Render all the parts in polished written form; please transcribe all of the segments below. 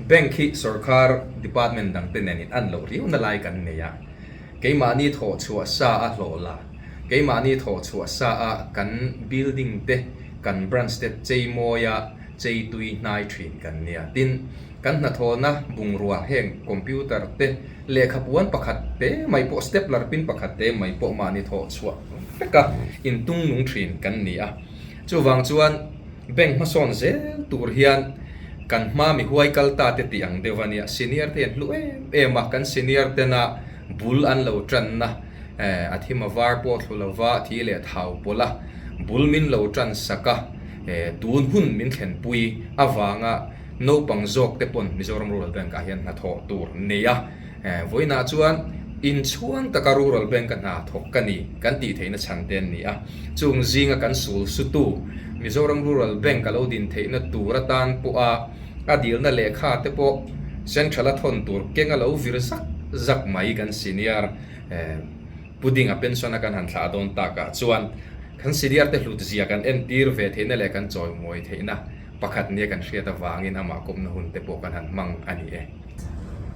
Bank hi sorkar department dangte nen in an loh riau na lai kan nei a, keimahni thawh chhuah sa a hlawh la, keimahni thawh chhuah sa a kan building te, kan branch te chei mawi a chei tui hnai thin kan nia. Tin, kan hnathawhna bungrua heng computer te, lehkha puan pakhat te mai pawh stapler pin pakhat te mai pawh mahni thawh chhuah vek a intung nung thin kan ni a. Chuvang chuan bank hmasawn zel tur hian kan hma mi huai kal ta te tih ang deuh a nia, senior te hian hlu em em a, kan senior tena bul an lo tanna a thim a var pawh thlu lova thi leh thau pawlh a, bul min lo tan sak a, tun hun min thlenpui avanga naupang zawk te pawn Mizoram Rural Bank ah hian hnathawh tur nei a, vawiinah chuan inchhuang taka Rural Bank a hna thawk ka ni kan tih theihna chhan te an ni a. Chung zinga kan sul sutu Mizoram Rural Bank a lo din theihna tur atan pawha a dilna lehkha te pawh Central a thawn tur keng a lo vir zak zak mai kan senior pudding a pension a kan han thlah dawn takah chuan kan senior te hlut zia kan entir ve theihna leh kan chawimawi theihna pakhat nia kan hriat avangin amah kawpna hun te pawh kan han hmang a ni e.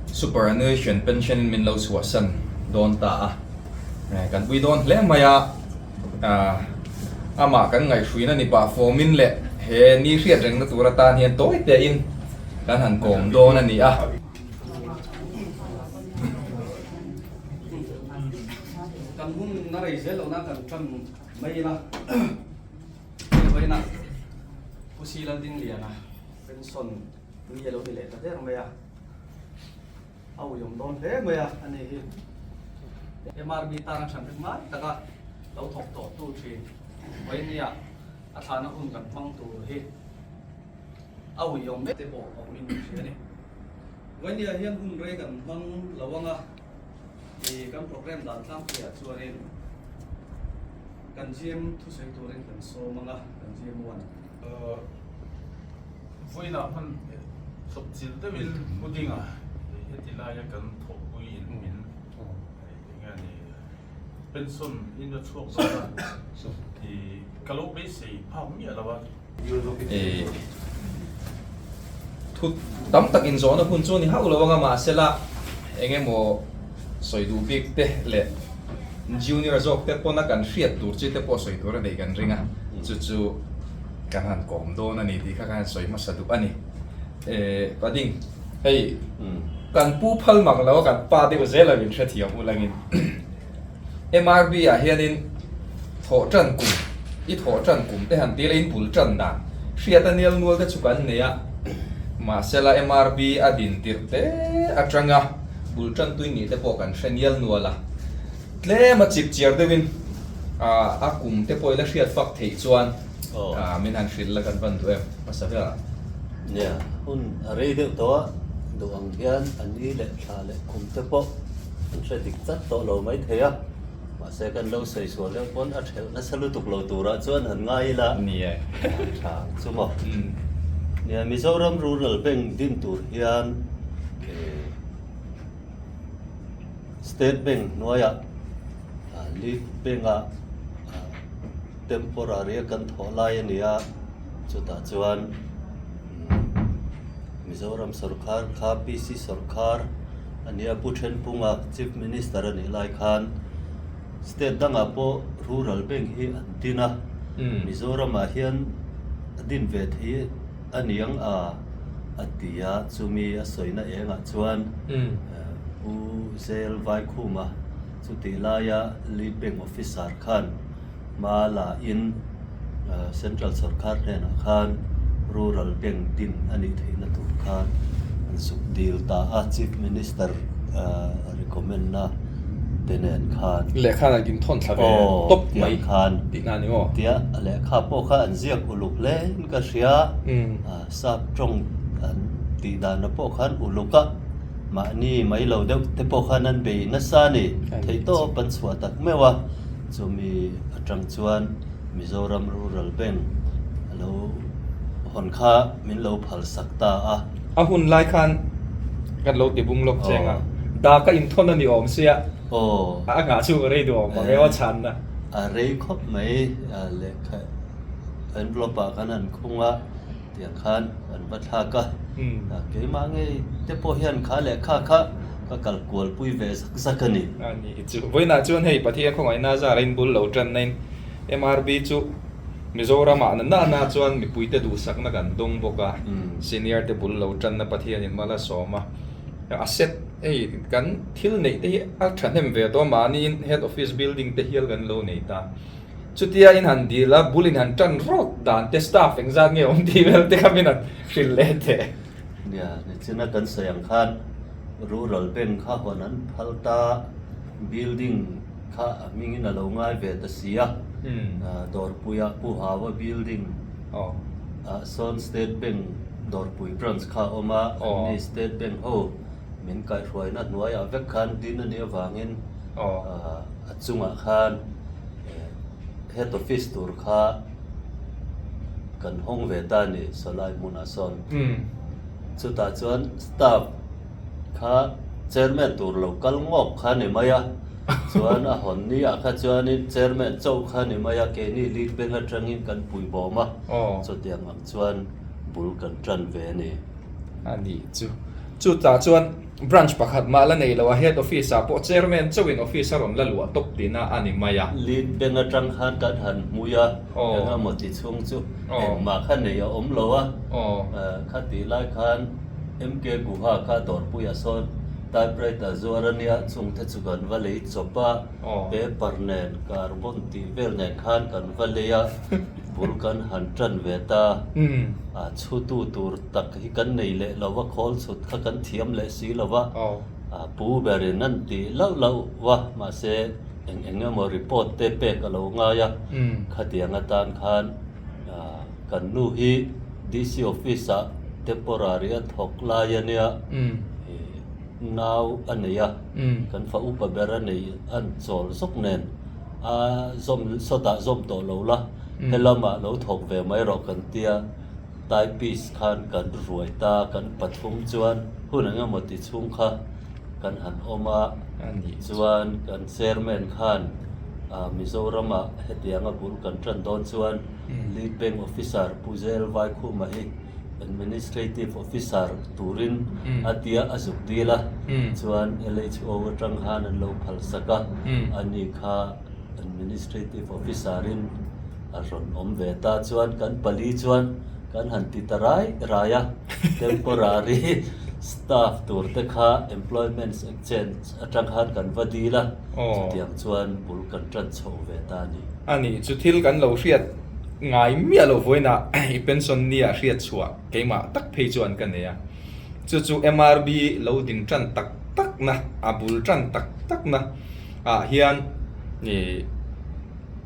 Superannuation pension in min lo chhuahsan dawn ta a, kan pui dawn hle mai a, amah kan ngaihhruina ni pah fawmin leh he ni hriat rengna tur atan hian tawi tein kan han kawm dawn a ni a. Kan hun na rei zel lohna kan tan mai ila, hei vawiinah Pu Silaldiangliana pension Mi a lo ni leh ta der mai a, a uiawm dawn hle mai a a ni hi. MRB tan a than ring ngai taka lo thawk tawh tu thin vawinia a thlahna hun kan hmang tur hi a uiawm te pawh a awmin ka hria a ni. Vawinia hian hun rei kan hmang lo ang a, ih kan program dan tlangpuiah chuanin kan gym thusawi turin kan sawm ang a, kan gym one. Vawiinah hman chawp chilh deuhin pudding-a heti laia kan thawhpui in min eng nge ni pension in a chhuak dawn a i ka lo beisei phak miah lo a. Thu tam tak inzawhna hun chu a ni hauh lo anga mahsela eng emaw sawi duh bik te leh junior zawk te pawna kan hriat tur chi te pawh sawi tur a neih kan ring a chu chu Kan han kawm dawn a ni tih kha ka han sawi hmasa duh a ni. Eh, Pading, hei kan pu phal mak lo a kan pa deuh zel a min hrethiam ulangin MRB ah hianin thawh tan kum, i thawh tan kum te han ti la in bul tan dan hriat a nial nual te chu kan nei a, mahsela MRB a din tirh te atanga bul tan tui nih te pawh kan hre nial nual a. Tlem a chip chiar deuhin a kum te pawh ila hriat fak theih chuan min han hrilh la kan van duh em hmasa ber ah. Nia, hun a rei deuh tawh a, duh ang hian a ni leh thla leh kum te pawh an hre dik chat tawh lo mai thei a, mahse kan lo sawi sual deuh pawn a thelh nasa lutuk lo turah chuan han ngai ila tha ang chu maw. Nia, Mizoram Rural Bank din tur hian State Bank hnuaiah Lead Bank-ah temporary a kan thawh lai a ni a, chutah chuan Mizoram sawrkhar kha PC sawrkhar a nia Pu Thenphunga Chief Minister a nih lai khan State dangah pawh Rural Bank hi an din a, Mizoramah hian a din ve thei a niang a a ti a, chumi a sawina engah chuan Pu Zel Vaikhuma chutih laia Lead Bank Officer khan hma la in Central Sawrkar hnenah khan Rural Bank din a nih theihna tur khan an zuk dil ta a, Chief Minister recommend na te nen khan. Lehkha an inthawn thla ve tawp mai tihna a ni maw? Tia lehkha pawh kha an ziak uluk hle in ka hria, sap tawng an tih dana pawh khan uluk a. Mahni mai lo deuh te pawh khan an bei nasa a ni. Theihtawp an chhuah tak meuh a, chumi atang chuan Mizoram Rural Bank a lo hawn kha min lo phal sak ta a. A hun lai khan kan lo ti bung lawk cheng a, dak a inthawn a ni awm sia, a nghah chu a rei duh awm ang emaw chhanna. A rei khawp mai, lehkha envelope ah khan an khung a, tiang khan an va thlak a. Keimah ngei te pawh hian kha leh kha kha ka kal kual pui ve zak zak a ni. A ni chu. Vawiinah chuan hei Pathian khawngaihna zara in bul lo tan nain MRB chu Mizoramah na na na chuan mipuite duhsakna kan dawng bawk a, senior te bul lo tanna Pathianin mal a sawm a. Asset hei kan thil neih te hi a thahnem ve tawh a, mahniin head office building te hial kan lo nei ta. Chutia in han dil a, bul in han tan rawt dan te staff engzat nge awm tih vel te kha min han hrilh leh teh. Nia, nichina kan sawi ang khan Rural Bank kha hawn an phal ta, building kha a hmingin a lo ngai ve ta si a, Dawrpuiah Pu Hawa building ah sawn State Bank Dawrpui branch kha a awm a, anni State Bank ho min kaihhruaina hnuaiah vek khan din a nih avangin a chungah khan Head office tur kha kan hawng ve ta a ni sawlai hmunah sawn. Chutah chuan staff kha chairman tur lo kal ngawk kha a ni mai a, chuan a hawn ni ah kha chuanin chairman chauh kha a ni mai a, keini lead bank atangin kan pui bawm a, chutiang ang chuan bul kan tan ve a ni. A nih chu. Chutah chuan branch pakhat mah la nei lo a, head office ah pawh chairman chauhin office a rawn la luah tawp tihna a ni mai a. Lead bank atang khan kan han hmui a, eng emaw ti chhung chu engmah kha nei a awm lo a, khatih lai khan MK Guha kha dawrpuiah sawn typewriter zuar a nia, chungte chu kan va lei chawp a, paper nen carbon tih vel nen khan kan va lei a. Bul kan han tan ve ta. A chhutu tur tak hi kan nei leh lo va, khawl chhut kha kan thiam leh si lo va. A pu berin an tih lauh lauh va, mahse eng eng emaw report te pek a lo ngai a. Khatiang atan khan kan nu hi DC office ah temporary a thawk lai a nia, nau a nei a, kan fa upa ber a nei an chawl zawk nen. A zawm sawtah zawm tawh lo la, helamah lo thawk ve mai rawh kan tia, typist khan kan ruai ta, kan pathum chuan hun eng emaw ti chhung kha kan han awm a, chuan kan chairman khan Mizoramah hetianga bul kan tan dawn chuan Lead Bank Officer Pu Zel Vaikhuma hi Administrative Officer turin a tia a zuk dil a, chuan LHO atang khan an lo phal sak a, ani kha Administrative Officer in a rawn awm ve ta chuan kan pali chuan kan han ti ta rai rai a, temporary staff tur te kha Employment Exchange atang khan kan va dil a, chutiang chuan bul kan tan chho ve ta a ni. A ni, chu thil kan lo hriat Ngai miah lo vawiinah i pension nia hriat chhuah keimah tak phei chuan ka nei a. Chu chu MRB lo din tan tak tak na, a bul tan tak tak na ah hian i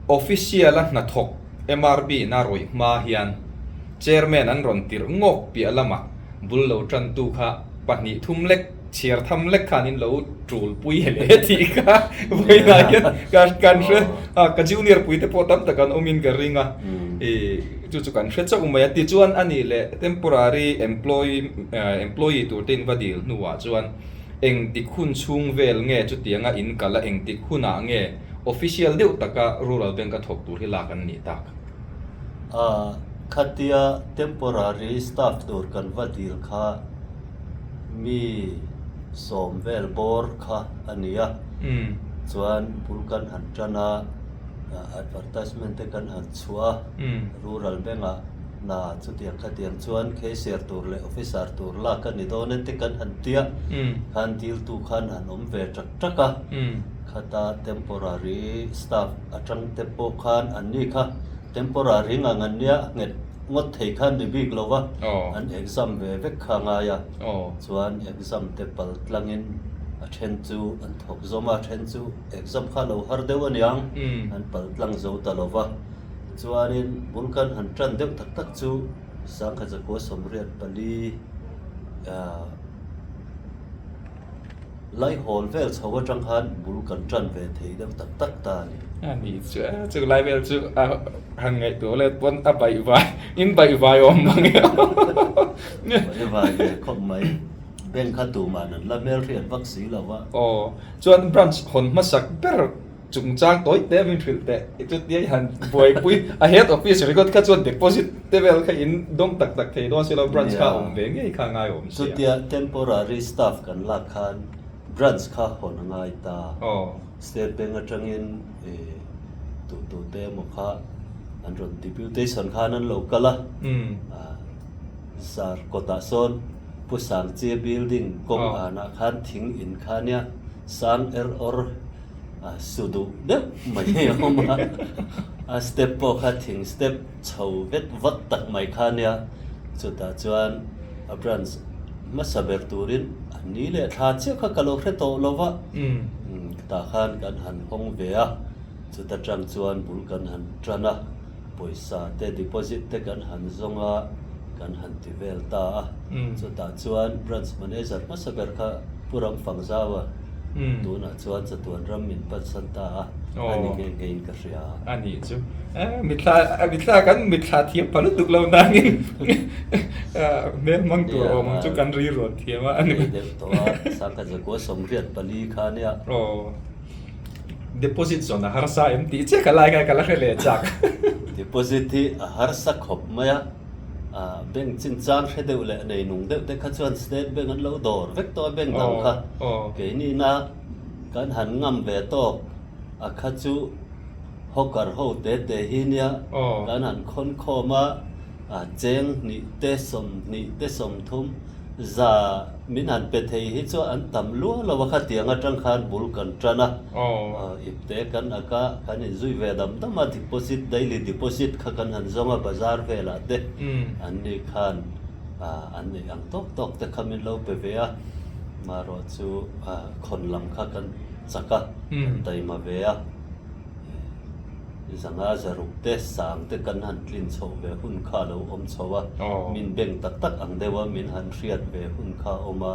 official a hnathawk MRB in a rawih hma hian chairman an rawn tirh ngawk piah lamah bul lo tantu kha pahnih thum lek Chhiar tham lek khan in lo tul pui hle tih kha vawiinah hian ka kan hre a ka junior pui te pawh tam tak an awmin ka ring a i chu chu kan hre chauh mai a tichuan a nih leh temporary employee employee tur te in va dil hnuah chuan engtik hun chhung vel nge chutianga in kal a engtik hunah nge official deuh taka rural bank a thawk tur hi lak an nih tak. A khatia temporary staff tur kan va dil kha. Mi sawm vel bawr kha a ni a, chuan bul kan han tan a, advertisement te kan han chhuah a, rural bank ah hna chutiang khatiang chuan cashier tur leh officer tur lak a ni dawn e te kan han tia, khan diltu khan han awm ve tak tak a, khata temporary staff atang te pawh khan anni kha temporary ngang an nia nghet. Ngawt thei khan ni bik lo va, an exam ve vek kha ngai a, chuan exam te pal tlangin a then chu an thawk zawm a, a then chu exam kha lo har deuh a niang, an pal tlang zo ta lo va. Chuanin bul kan han tan deuh tak tak chu Sangkhat zakua 84 Laihawl vel chho atang khan bul kan tan ve thei deuh tak tak ta a ni. A ni chu a, chu lai vel chu a han ngaihtuah let pawn a baih vai, in baih vai awm mang e. Baih vai ve khawp mai. Bank kha tumah an la hmelhriat vak si lo va. Aw, chuan branch hawn hmasak ber. Chungchang tawi te min hrilh teh i chutia i han buaipui a head office ringawt kha chuan deposit te vel kha in dawng tak tak thei dawn silo branch kha a awm ve ngei kha a ngai awm sia. Chutia temporary staff kan lak khan branch kha hawn a ngai ta. State Bank atangin tu tu te emaw kha an rawn deputation khan an lo kal a, Zar kawtah sawn Pu Sangchia building kawng anah khan thing in kha nia sang er awr a su duh deuh mai hi a awm a, a step pawh kha thing step chho vet vat tak mai kha nia, chutah chuan a branch hmasa ber turin a ni leh thla chiah kha ka lo hre tawh lo va, tah khan kan han hawng ve a, chuta tang chuan bul kan han tan a. Pawisa te deposit te kan han zawng a, kan han ti vel ta a. Chutah chuan Branch Manager hmasa ber kha Pu Ramfangzaua tunah chuan chatuan ram min pansan ta a, a ni nghe nghe in ka hria. A nih chu. Mithla mithla kan mithla thiam pha lutuk lo nangin hmel hmang tur awm ang chu kan ri ruat thiam a. A ni deuh tawh a, Sangha Zakua 84 kha nia. Aw. Deposit zawn a harsa em tih che ka lai kha ka la hre leh chak. Deposit hi a harsa khawp mai a, bank chinchang hre deuh leh nei nung deuh te kha chuan State Bank an lo dawr vek tawh a bank dang kha. Keinina kan han ngam ve tawk a kha chu hawker ho te te hi nia kan han khawn khawm a, cheng hnih te 20 te 30 Za min han pe thei hi chu an tam luah lo a khatiang atang khan bul kan tan a, ipte kan ak a, kan inzui ve dam dam a, deposit daily deposit kha kan han zawng a bazar velah te an ni khan an neih ang tawk tawk te kha min lo pe ve a, marawh chu khawn lam kha kan chak a, kan taima ve a. Zanga zaruk te, sang te kan han tlin chhoh ve hun kha a lo awm chho a, min beng tak tak ang deuh a, min han hriat ve hun kha a awm a,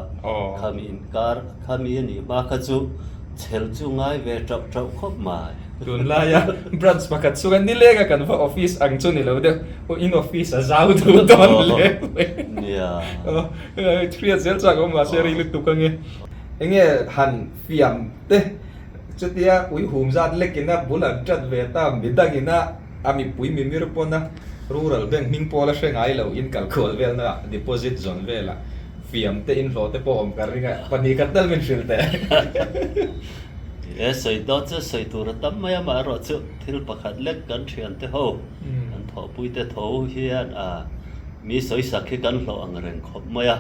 khami inkar, khami a nih hma kha chu chhel chu ngai ve tauh tauh khawp mai. Tunlaia branch pakhat chunga nileng a kan va office ang chu ni lo deuh, aw in office a zau duh dawn hle mai. Nia. Hriat zel chak awm mahse rei lutuk ange. Enge han fiam te. Chutia ui hum zat lekin a bul an tat ve ta, midangin a a mipui mimir pawn a Rural Bank hming pawl a hre ngai lo, in kalkhual velna ah deposit zawn velah fiam te in hlawh te pawh awm ka ring a, pahnih khat tal min hrilh teh. E sawi dawn chu sawi tur a tam mai a, amaherawh chu thil pakhat lek kan thian te ho, kan thawhpui te tho hian a mi sawisak hi kan hlawh ang reng khawp mai a.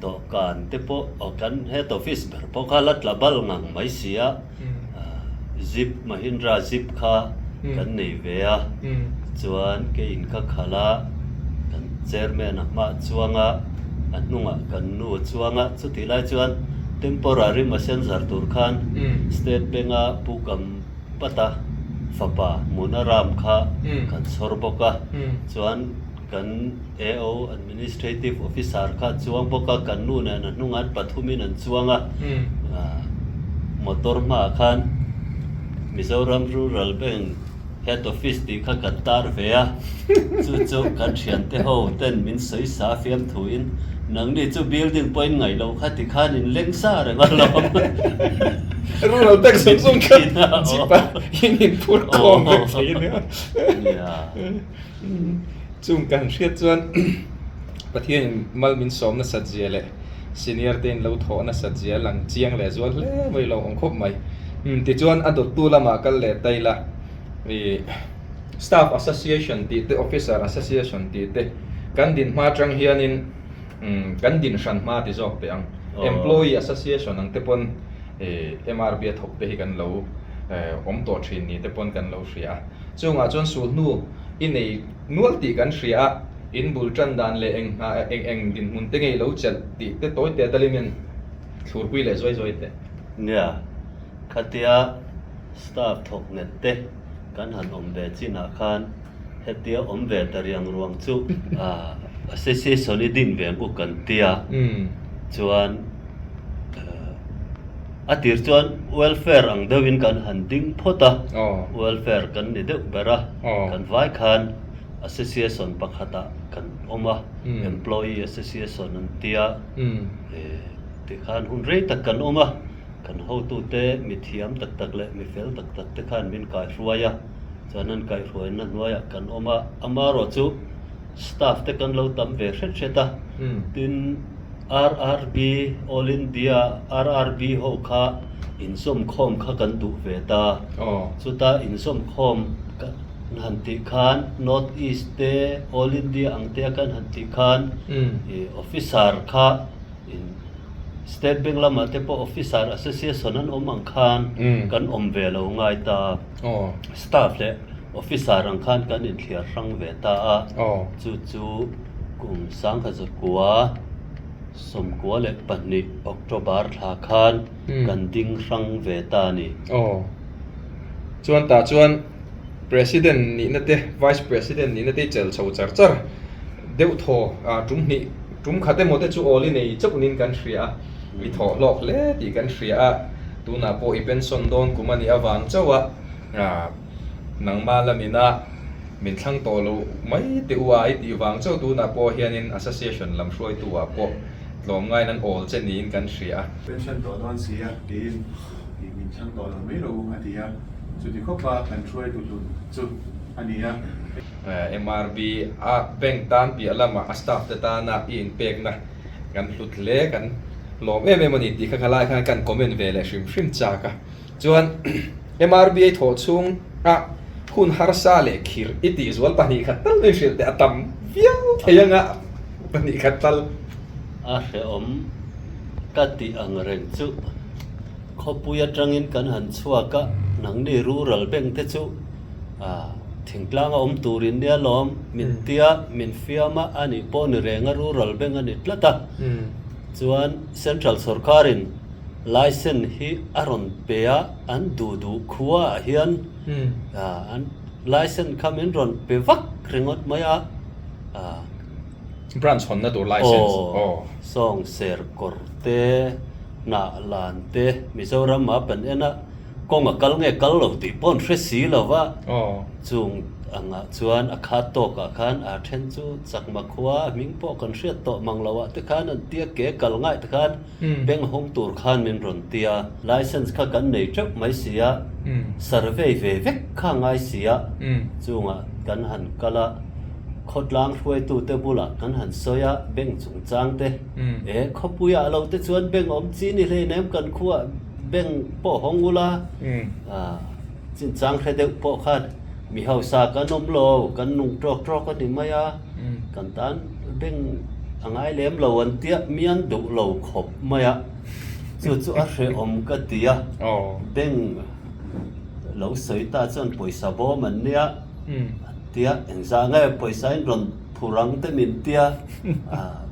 Dawhkan te pawh aw kan head office ber pawh kha la tla bal ngang mai si a, zip Mahindra zip kha kan nei ve a, chuan keiin ka khalh a, kan chairman a hmah chuang a, a hnungah kan nu a chuang a, chutih lai chuan temporary messenger tur khan State Bank a Pu Kampata fapa Munaram kha kan chhawr bawk a, chuan. Kan AO, Administrative Officer, kha chuang bawk a, kan nu nen a hnungah an pathumin an chuang a. Motor hmaah khan Mizoram Rural Bank Head Office tih kha kan tar ve a, chu chu kan thiante ho ten min sawi sa fiam thuin nangni chu building pawhin ngaih loh kha ti khan in leng sa reng alawm. Rural Bank zawng zawng kha jeep ah in inphur khawm vek thei a nia. Nia. Chung kan hriat chuan Pathianin mal min sawm nasat zia leh senior te in lo thawh nasat zia lang chiang leh zual hle mai lo awm khawp mai. Tichuan a dawttu lamah kal leh ta ila ih Staff Association tih te Officer Association tih te kan din hma atang hianin kan din hran hma ti zawk teh ang. Employee Association ang te pawn ih MRB a thawk te hi kan lo awm tawh thin ni te pawn kan lo hria a. Chungah chuan sulhnu i nei nual tih kan hria a, in bul tan dan leh eng hna eng eng dinhmun te ngei lo chelh tih te tawi te talin in thlurpui leh zuai zuai teh. Nia, khatia staff thawk nghet te kan han awm ve chinah khan hetia awm ve ta riang ruang chu association i din ve ang u kan tia chuan A tir chuan welfare ang deuhin kan han ding phawt a, welfare kan ni deuh ber a, kan vai khan association pakhatah kan awm a, employee association an tia, tikhan hun rei tak kan awm a. Kan hotute mi thiam tak tak leh mi fel tak tak te khan min kaihruai a, chuan an kaihruaina hnuaiah kan awm a, amaherawh chu staff te kan lo tam ve hret hret a, tin RRB, All India RRB ho kha inzawmkhawm kha kan duh ve ta, chuta inzawmkhawm kan han tih khan North East te All India ang te a kan han tih khan officer kha in State Bank lamah te pawh Officer Association an awm ang khan kan awm ve lo ngai ta. Staff leh Officer ang khan kan inthliar hrang ve ta a. Chu chu kum 1992 October thla khan kan ding hrang ve ta a ni. Chuan tah chuan President nihna te Vice President nihna te i chelh chho char char deuh thaw tum hnih Tum khat emaw te chu awl i nei chauh nin kan hria a, i thawh hlawk hle tih kan hria a, tunah pawh i pension dawn kum a nih avang chauh a, nangmah lamina min thlang tawh lo mai teh u a i tih vang chauh tunah pawh hianin association lam hruaitu ah pawh tlawmngaiin an awl che niin kan hria a. Pension tawh dawn si a tiin i min thlang tawh lo mai lo a ti a, chuti khawpa kan hruaitu hlun chu a ni a. MRB a bank tan piah lamah a staff te tana i inpekna kan hlut hle, kan lawm em em a ni tih kha khalai khan kan comment ve leh hrim hrim chak a. Chuan MRB a i thawh chhung a hun harsa leh khirh i tih zual 2 khat tal mai hrilh teh a tam viau thei anga 2 khat tal. A hrehawm ka tih ang reng chu khawpui atangin kan han chhuak a, nangni rural bank te chu Thingtlang a awm turin nia lawm, min tia, min fiam a, a nih pawh ni reng a, rural bank a ni tlat a. Chuan central sorkarin licence hi a rawn pe a, an duh duh khua ah hian an licence kha min rawn pe vak ringawt mai a. Branch hawnna tur licence aw. Sawng ser kawr te, hnah lan te, Mizoram ah pan en a. Kawng a kal nge kal lo tih pawh an hre si lo va, chung angah chuan a khat tawkah khan aa then chu Chakma khua a hming pawh kan hriat tawh mang lo ah te khan an tia ke kal ngaih te khan bank hawng tur khan min rawn tia. License kha kan nei teuh mai si a, survey ve vek kha ngai si a, chungah kan han kal a, khawtlang hruaitute bulah kan han sawi a, bank chungchang te, e khawpuiah lo te chuan bank awm chi ni hleinem kan khuaah Bank pawh hawng ula, chinchang hre deuh pawh khan mi hausa kan awm lo, kan nung tawk tawk a ni mai a, kan tan bank a ngai lem lo an tia mian duh lo khawp mai a, chu chu a hrehawm ka ti a, bank lo sawi ta chuan pawisa bawm an nia an tia, engzah nge pawisa in rawn phur ang te min tia,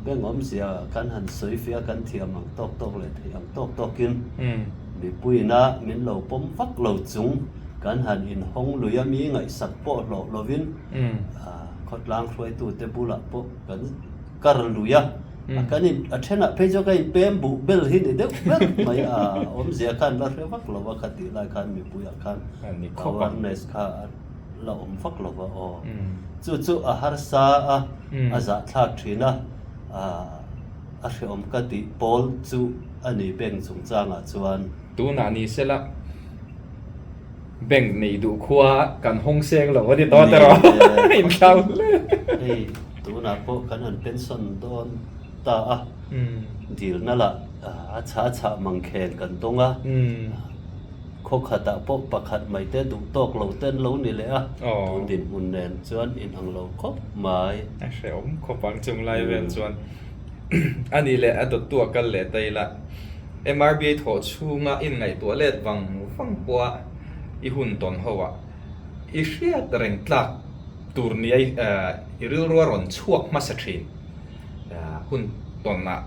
bank awmzia kan han sawi fia kan thiam ang tawk tawk leh theih ang. Tawk tawkin mipuiina min lo pawm vak lo chung kan han inhawng lui a mi ngaihsak pawh hlawh lovin khawtlang hruaitute bulah pawh kan kar lui a, kan in a thenah phei chuan ka inpem buh bel hi ni deuh ber mai a, awmzia khan la hre vak lo va kha tih lai khan mipuiah khan awareness kha a la awm vak lo va aw. Chu chu a harsa a, a zahthlak thin a. A hrehawm ka tih pawl chu a ni bank chungchangah chuan. Tunah ni sela bank nei duh khua kan hawng seng lo a ni tawh tawh rawh inthlau hle. Hei tunah pawh kan han pension dawn ta a, dilna lah a chhah chhah mangkhen kan dawng a. Khaw khatah pawh pakhat mai te duh tawk lo te an lo ni leh a, tun dinhmun nen chuan inang lo khawp mai. A hrehawm khawp ang chung lai vel chuan a nih leh a dawttu a kal leh ta ila. MRBA thawh chhunga inngaihtuah let vang vang pawha i hun tawn ho ah i hriat reng tlak tur nia i rilru a rawn chhuak hmasa thin hun tawn ah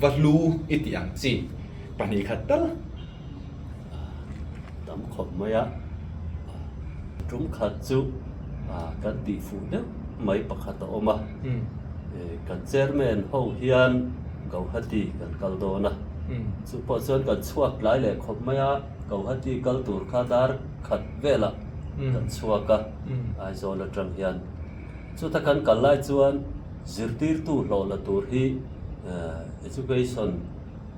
va hlu i tih ang chi. 2 khat tal. Tam khawp mai a, tum khat chu kan tih fuh deuh mai pakhat a awm a, kan chairman ho hian Gauhati kan kal dawn a, chu pawh chuan kan chhuak tlai leh khawp mai a, Gauhati kal tur kha dar khat velah kan chhuak a, Aizawl atang hian. Chuta kan kal lai chuan zirtirtu hlawh la tur hi education.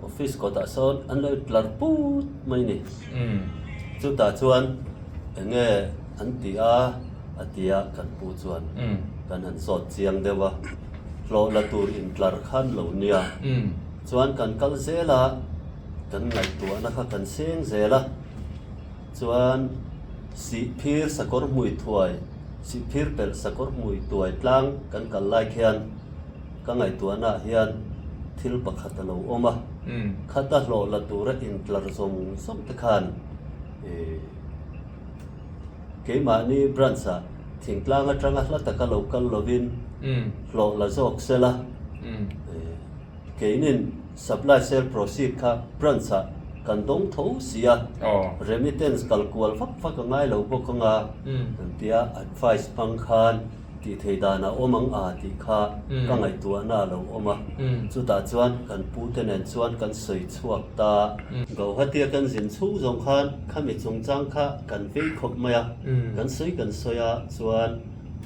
Office kawtah sawn an lo tlar put mai ni. Chutah chuan eng nge an tih a a ti a kan pu chuan kan han zawt chiang deuh a, hlawh la tur intlar khan lo nia. Chuan kan kal zel a, kan ngaihtuahna kha kan seng zel a, chuan Sihphir sakawr hmui thuai, Sihphir pelh sakawr hmui tuai tlang kan kal lai khian, Ka ngaihtuahnaah hian thil pakhat a lo awm a, khata hlawh la tura intlar zawng zawng te khan keimahni branch-ah thingtlang atanga hla taka lo kal lovin hlawh la zawk sela, Keinin supply sale proceed kha branch ah kan dawng tho si a, remittance kal kual vak vak a ngai lo bawk anga kan tia advice hmang khan tih thei dan a awm ang a tih kha ka ngaihtuahna a lo awm a, chutah chuan kan pu te nen chuan kan sawi chhuak ta. Gauhati a kan zin chhung zawng khan khami chungchang kha kan vei khawp mai a, kan sawi kan sawi a chuan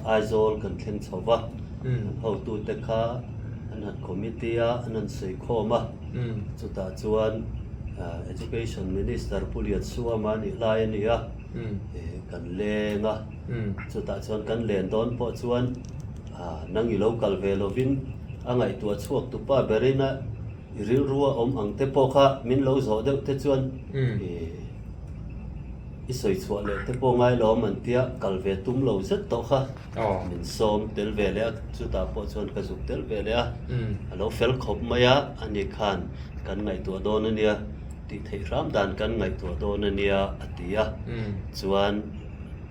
Aizawl kan thleng chho va, an hotute kha an han committee a, an han sawi khawm a, chutah chuan Education Minister Pu Liansuama a nih lai a ni a, kan leng a, chutah chuan kan len dawn pawh chuan nang i lo kal ve lovin a ngaihtuah chhuak tupa berin a i rilru a awm ang te pawh kha min lo zawh deuh te chuan I sawi chhuah leh te pawh ngai lo awm an tia, kal ve tum lo zet tawh kha min sawm tel ve leh a, chutah pawh chuan ka zuk tel ve leh a, a lo fel khawp mai a, ani khan kan ngaihtuah dawn a nia, tih theih hram dan kan ngaihtuah dawn a nia a ti a, chuan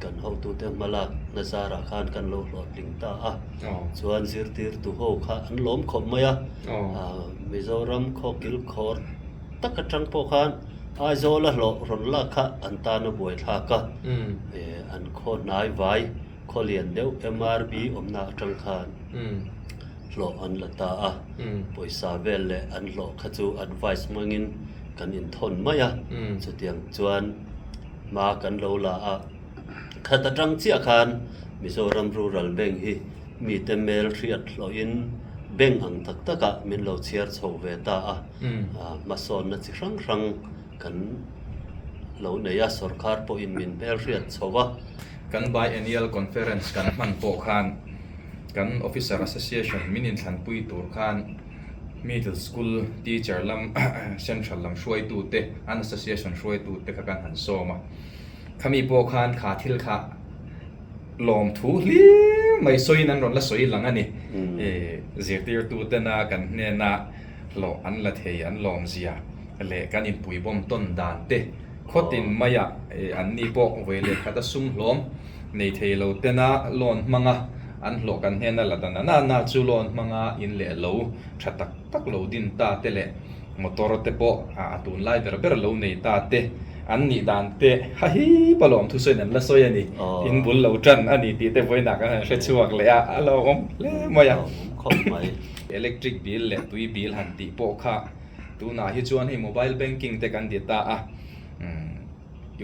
kan hotute hmalak na zarah khan kan lo hlawhtling ta a, chuan zirtirtu ho kha an lawm khawp mai a, Mizoram khaw kilkhawr tak atang pawh khan Aizawl a hlawh rawn lak kha an tan a buaithlak a, an khaw hnai vai khaw lian deuh MRB awmna atang khan hlawh an la ta a, pawisa vel leh an hlawh kha chu advice hmangin kan inthawn mai a, chutiang chuan hma kan lo la a, khat atang chiah khan Mizoram Rural Bank hi mite mel hriat hlawhin bank ang tak takah min lo chhiar chho ve ta a. Hmasawnna chi hrang hrang kan lo nei a, sorkar pawhin min hmelhriat chho a. Kan Biennial Conference kan hman pawh khan kan Officer Association min inthlanpui tur khan Middle School Teacher lam Central lam hruaitute an Association hruaitute kha kan han sawm a. Khami pawh khan kha thil kha lawmthu hlim mai sawiin an rawn la sawi lang a ni. Zirtirtutena kan hnena hlawh an la thei an lawmzia leh kan inpuibawm tawn dan te khawtin maiah anni pawh vawi leh khat a sum hlawm nei thei lo tena loan hmanga an hlawh kan hnena la dan a nana chu loan hmanga in leh lo tha tak tak lo din ta te leh motor te pawh a tunlai ber ber lo nei ta te an nih dan te ha hi pa lawm thusawiin an la sawi a ni in bul lo tan a ni tih te vawiinah kan han hre chhuak leh a a lo awm hle mai a. Electric bill leh tui bill han tih pawh kha tunah hi chuan hei mobile banking te kan ti ta a,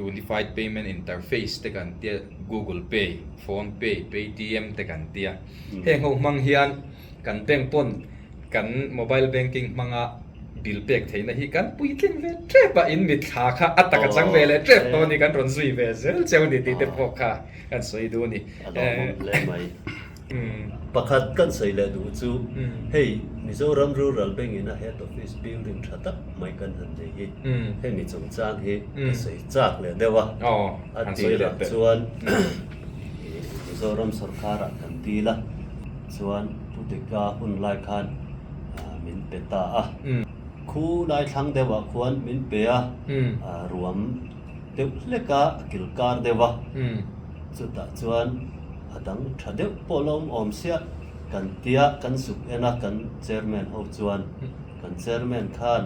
Unified Payment Interface te kan tia, Google Pay, Phone Pay, Paytm te kan tia. Heng ho hmang hian kan bank pawn kan mobile banking hmanga bill pek theihna hi kan puitling ve tep a, in mitthla kha a taka chang ve leh tep tawh a ni, kan rawn zui ve zel cheu ni tih te pawh kha kan sawi duh a ni. A lawmawm hle mai. Pakhat kan sawi leh duh chu hei Mizoram Rural Bank in a Head Office building tha tak mai kan han nei hi hemi chungchang hi ka sawi chak leh deuh a, a tirah chuan Mizoram sorkarah kan dil a, chuan Pu Dika hun lai khan min pe ta a, khu lai thlang deuhah khuan min pe a, ruam deuh hlek a, a kilkar deuh a, chutah chuan a dang tha deuh pawh la awm awm sia kan tia kan zuk en a kan chairman ho chuan kan chairman khan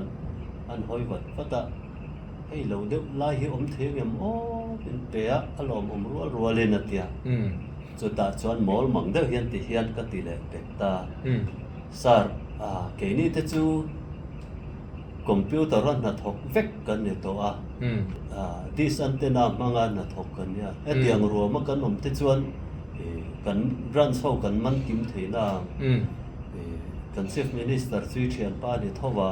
an hawi vat vat a hei lo deuh lai hi awm thei angem aw min pe a a lawmawm rual rualin a tia chutah chuan mawl mang deuh hian ti hian ka ti leh pek ta sir keini te chu Computer a hnathawk vek kan ni tawh a, dish antenna hmanga hnathawk kan nia. Hetiang ruama kan awm te chuan kan branch ho kan man kim thei na ang. Kan Chief Minister chu i thianpa a ni tho a,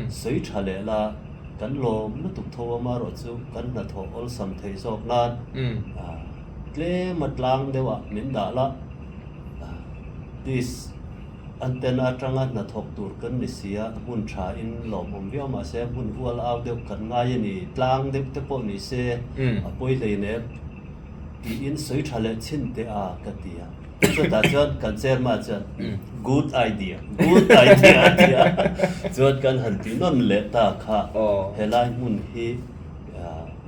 sawi tha leh la, kan lawm lutuk tho a marawh chu kan hnathawh awlsam thei zawk nan tlem a tlang deuh ah min dah la, this antenna atanga hnathawk tur kan ni si a, hmun tha in lawmawm viau mahse hmun hual au deuh kan ngai a ni, tlang deuh te pawh ni se a pawi hleinem tiin sawi tha leh chhin teh a ka ti a. Chutah chuan kan chairman chuan good idea, good idea a ti a, chuan kan han ti nawn leh ta kha helai hmun hi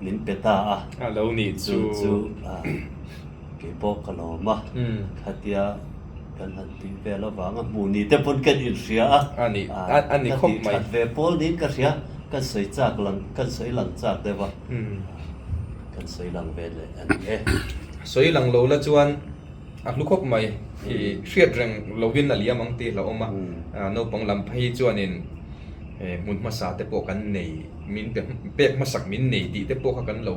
min pe ta a. A lo nih chu. Chu chu kei pawh ka lawm a, khatia kan han tih vel avanga hmuh ni te pawn kan inhria a. A ni, a ni khawp mai. Ka tih that ve pawl niin ka hria, kan sawi chak lang, kan sawi lang chak deuh a, kan sawi lang ve leh a ni e. Sawi lang lo la chuan a hlu khawp mai. I hriat reng lovin a liam ang tih hlauhawm a. Naupang lam phei chuanin hmun hmasa te pawh kan nei, min pe pek hmasak min nei tih te pawh kha kan lo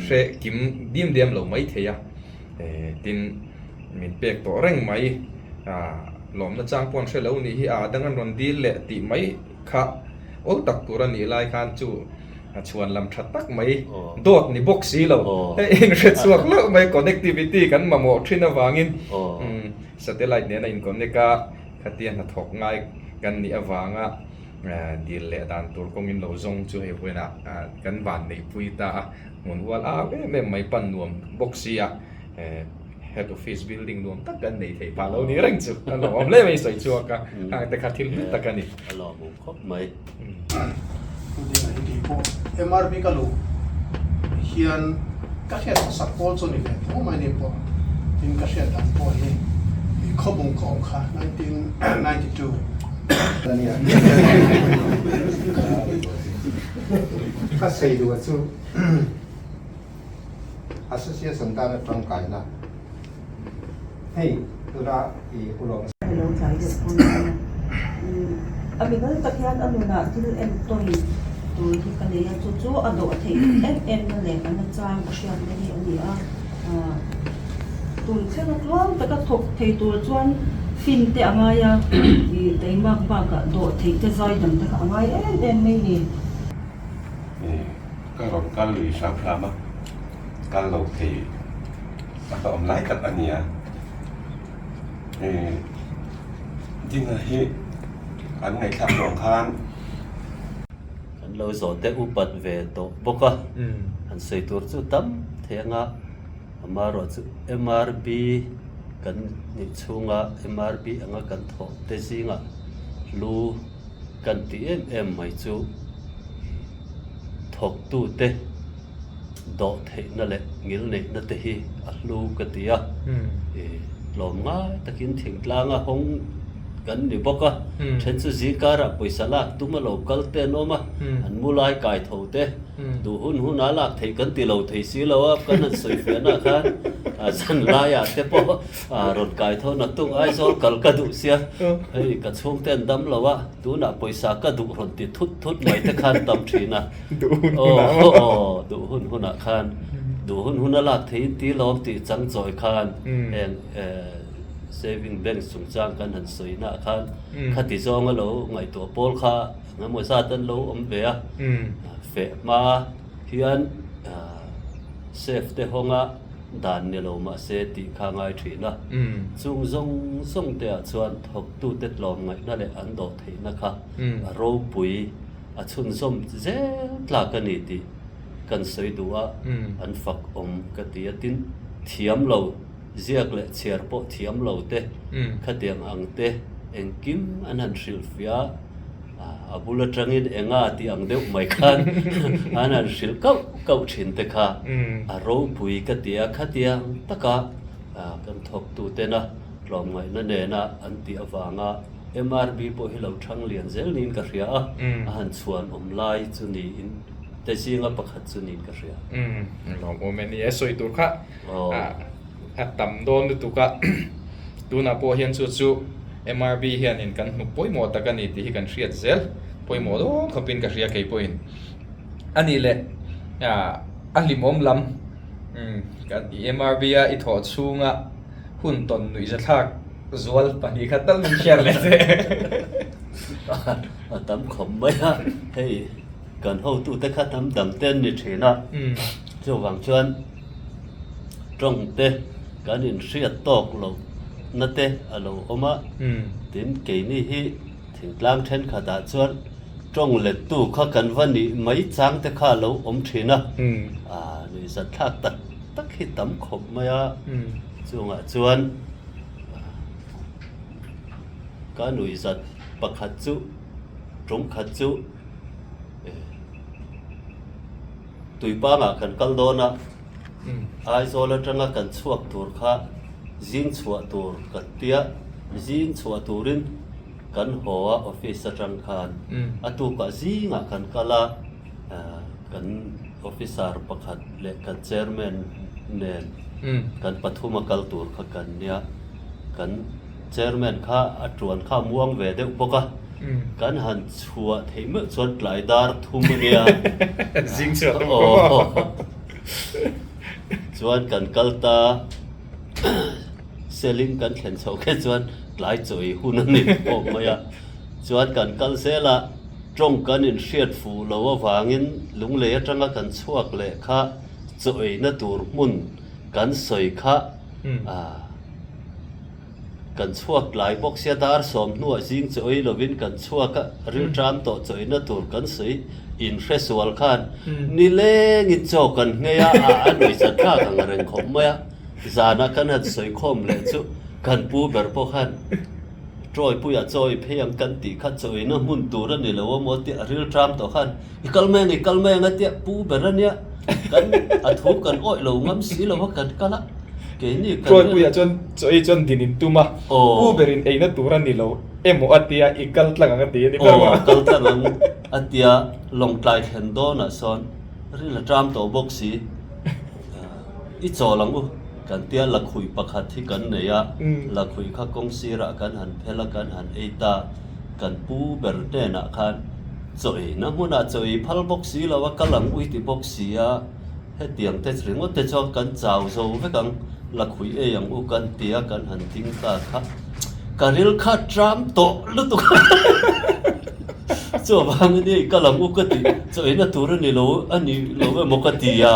hre kim diam diam lo mai thei a. Tin, min pek tawh reng mai. Lawmna chang pawh an hre lo nih hi a dang an rawn dil leh tih mai kha awl tak tur a nih lai khan chu a chhuan lam tha tak mai dawt ni bawk si lo hei inhre chhuak hlauh mai connectivity kan mamawh thin avangin satellite nen a in connect a khatia hnathawk ngai kan nih avanga dil leh dan tur kawngin lo zawng chu hei vawiinah kan van neihpui ta a hmun hual au em em mai pan nuam bawk si a. Head office building nuam tak kan nei thei phah lo ni reng chu a lawmawm hle mai sawi chhuak a, hang te kha thil hlu tak a ni. A lawmawm khawp mai. Chutiang hi kei pawh MRB ka luh hian ka hriat hmasak pawl chu ni ve tho mai ni pawh tin ka hriat dan pawh hi khawbung ka awm kha 1992 a nia. Ka sawi duh chu. Association tana tangkaina hei tuna i ulawm. Ka lo tlai deuh pawn a nia. A mimal tak hian a nunah thil entawn tur hi ka nei a, chu chu a dawh theih em em na leh a nachang a hriatna hi a ni a. Tun thlenga tluang taka thawk thei tur chuan fin te a ngai a, teimak bakah dawh theih te zaidam te kha a ngai em em mai ni. Ka rawn kal lui hram hram a, kal lo thei a ka awm lai tak a ni a. Dinga hi an ngaihthlak ruang khan. Kan lo zawh te upat ve tawh bawk a, han sawi tur chu tam thei anga amaherawhchu MRB kan nih chhunga MRB anga kan thawh te zingah lu Kan ti em em mai chu thawktute dawh theihna leh ngilneihna te hi a hlu ka ti a, tlawm ngai takin thingtlanga hawng kan ni bawk a, then chu zingkarah pawisa lak tum a lo kal te an awm a, an mu lai kai tho te duh hun hun a lak theih kan ti lo thei si lo a, kan han sawi fiahna khan zan laiah te pawh rawn kai tho naktuk Aizawl kal ka duh sia, hei ka chhungte an dam lo a, tunah pawisa ka duh rawn ti thut thut mai te khan tam thin a, aw duh hun hunah khan duh hun hun a lak theihin ti lawm tih chang chawi khan heng saving bank chungchang kan han sawi naah khan khati zawnga lo ngaihtuah pawl kha engemaw zat an lo awm ve a, feh hma hian safe te hawnga Dan ni lo mahse tih kha ngai thin a. Chung zawng zawng te ah chuan thawktute tlawmngaihna leh an dawh theihna kha a ropui a chhunzawm zel tlak a ni tih kan sawi duh a, an fak awm ka ti a. Tin, thiam lo, ziak leh chhiar pawh thiam lo te, khatiang ang te engkim an han hrilhfiah a. A bul atangin enga tih ang deuh mai khan an han hrilh kauh kauh thin te kha a ropui ka ti a, khatiang taka kan thawktutena tlawmngaihna nena an tih avanga MRB pawh hi lo thang lian zel niin ka hria a, a han chhuan awm lai chu niin te zinga pakhat chu niin ka hria. Lawmawm e ni e, sawi tur kha. A tam dawn lutuk a, tunah pawh hian chu chu MRB hianin kan hnuk pawimawh tak a ni tih hi kan hriat zel pawimawh dawn khawpin ka hria kei pawhin. A nih leh a hlimawm lam kan i MRB a i thawh chhunga hun tawn nuihzathlak. Zual pahnih khat tal min share leh che. A tam khawp mai a, hei kan hotute kha tam dang te an ni thin a, chuvang chuan tawng te kan inhriat tawk loh na te a lo awm a, tin keini hi thingtlang thenkhatah chuan tawng lettu kha kan va nih mai chang te kha a lo awm thin a, nuihzat thlak tak tak hi tam khawp mai a, chungah chuan ka nuihzat pakhat chu tawng khat chu tuipangah kan kal dawn a, Aizawl atanga kan chhuak tur kha zing chhuah tur kan tia, zing chhuah turin kan haw a office atang khan a tukah zingah kan kal a, kan officer pakhat leh kan chairman nen kan pathuma kal tur kha kan nia, kan chairman kha a tuan kha a muang ve deuh bawk a, kan han chhuah theih meuh chuan tlai dar thum a nia. Zing chhuah tum kawp a. Chuan kan kal ta Seling kan thlen chhoh khe chuan tlai chawi hun a ni pawh mai a, chuan kan kal zel a. Tawng kan inhriat fuh lo avangin Lunglei atanga kan chhuak leh kha chaw eina tur hmun kan sawi kha kan chhuak tlai bawk sia dar sawm hnuah zing chaw ei lovin kan chhuak a, rilṭam tawh chaw eina tur kan sawi inhre sual khan nilengin chaw kan nghei a, a nuihzat thlak ang reng khawp mai a, zanah kan han sawi khawm leh chu kan pu ber pawh khan Trawipuia chawi phei ang kan tih kha chawina hmun tur a ni lo a maw tih a ril ṭam tawh khan i kal mai ang i kal mai ang a tia pu ber a nia kan a thu kan awih lo ngam si lo a kan kal a keini kan Trawipuia chuan chawi chuan din in tum a pu berin eina tur a ni lo emaw a tia i kal tlang ang a ti a ni ber maw? Aw kal tlang ang a tia Lawngtlai thlen dawnah sawn ril a ṭam tawh bawk si. I chawl ang u, kan tia lakhuih pakhat hi kan nei a, lakhuih kha kawng sirah kan han phel a, kan han ei ta, kan pu ber hnenah khan chaw eina hmunah chaw ei phal bawk si lo a, kal ang u i ti bawk si a, hetiang te ringawt te chuan kan chau zo vek ang, lakhuih ei ang u kan tia kan han ding ta kha, ka ril kha tram tawh lutuk a. Chuvangin i kal ang u ka ti, chaw eina tur a ni lo a ni lo emaw ka ti a,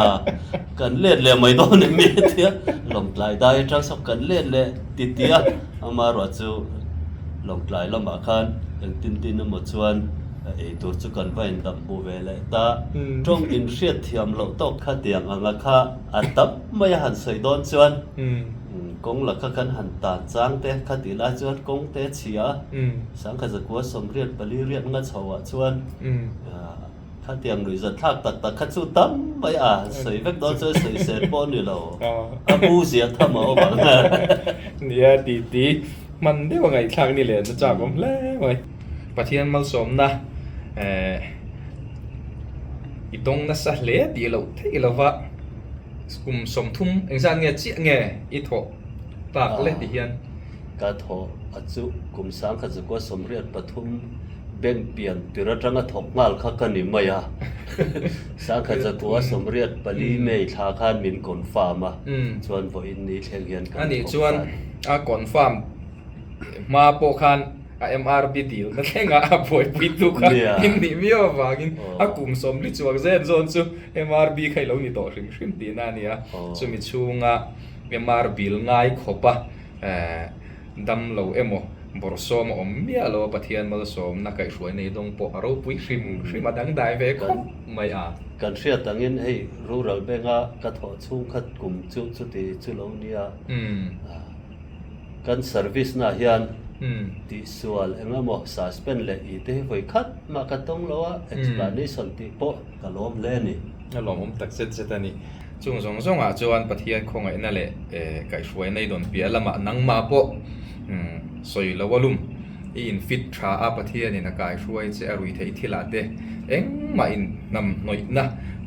kan let leh mai dawn em mi a tia, Lawngtlai dai atang sawn kan let leh ti ti a, amaherawh chu Lawngtlai lamah khan engtin tin emaw chuan ei tur chu kan va indam hmu ve leh ta, tawng inhriat thiam loh tawk kha tiang anga kha a tam mai a han sawi dawn chuan kawng laka kan han tan chang te kha tih lai chuan kawng te chhia a. Sangkhat zakua sawmriat pali riat nga chho ah chuan khatiang nuihzat thlak tak tak kha chu tam mai a, sawi vek dawn chuan sawi sel pawh a ni lo, a bu zia tham a awm ang. Nia ti ti hman deuh a ngaihthlak ni leh na chak awm hle mai. Pathian malsawmna i dawng nasa hle tih loh theih lova kum 30 engzat nge chiah nge i thawh tak le ti hian. Ka thawh a chu kum sangkhat zakua 83 bank pian tir atanga thawk nghal kha ka ni mai a. Sangkhat zakua 84 May thla khan min confirm a, chuan vawiin ni thleng hian kan A nih thawk chuan ta a ni. a confirm hma pawh khan a MRB deal na thlengah a buaipui tu kha in nih miau avangin a kum 40 chuang zen zawn chu MRB kha i lo ni tawh hrim hrim tihna a ni a. Chumi chhunga MR bill ngai khawp a. Dam lo emaw, bawrhsawm a awm miah lo a, Pathian malsawmna kaihhruai nei dawng pawh a ropui hrim hrim a dangdai ve khawp mai a. Kan hriat angin hei rural bank-a ka thawh chhung khat kum chu chuti chu lo nia. Kan service na hian tihsual eng emaw suspend leh i te hi vawi khat mah ka tawng lo a, explanation tih pawh ka lawm hle a ni. A lawmawm tak zet zet a ni. Chung zawng zawngah chuan Pathian khawngaihna leh kaihhruaina i dawn piah lamah nangmah pawh sawi lo a lum. I infit tha a, Pathianin a kaihruai che a rui theih thilah te engmah in hnam hnawihna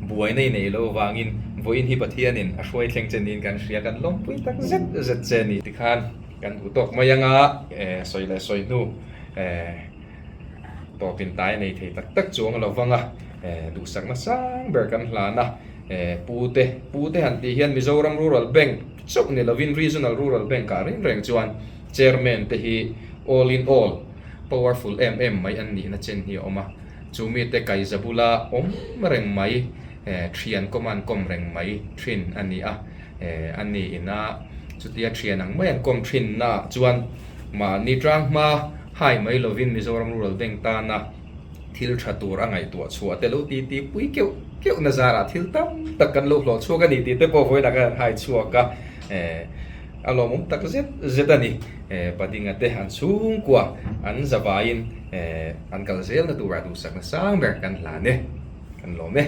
buaina i nei lo avangin vawiin hi Pathianin a hruai thleng che niin kan hria, kan lawmpui tak zet zet che a ni. Tikhan kan duh tawk mai anga sawi leh sawi hnu tawpin tai nei thei tak tak chuang lo vang a, duhsakna sang ber kan hlan a. Pu te, Pu te han tih hian Mizoram Rural Bank chauh ni lovin Regional Rural Bank ah reng reng chuan Chairman te hi all in all, powerful em em mai an nihna chen hi a awm a. Chu mite kaiza bula awm reng mai, thian kawm an kawm reng mai thin a ni a. A ni ina chutia thian ang mai an kawm thin naah chuan mahni tang hma hai mai lovin Mizoram Rural Bank tana thil tha tur a ngaihtuah chhuah te lo ti ti pui keuh keuh na zarah thil tam tak kan lo hlawh chhuak a ni tih te pawh vawiinah khan an hai chhuak a, a lawmawm tak zet zet a ni. Padinga te an chhungkua an zavaiin an kal zelna turah duhsakna sang ber kan hlan e, kan lawm e.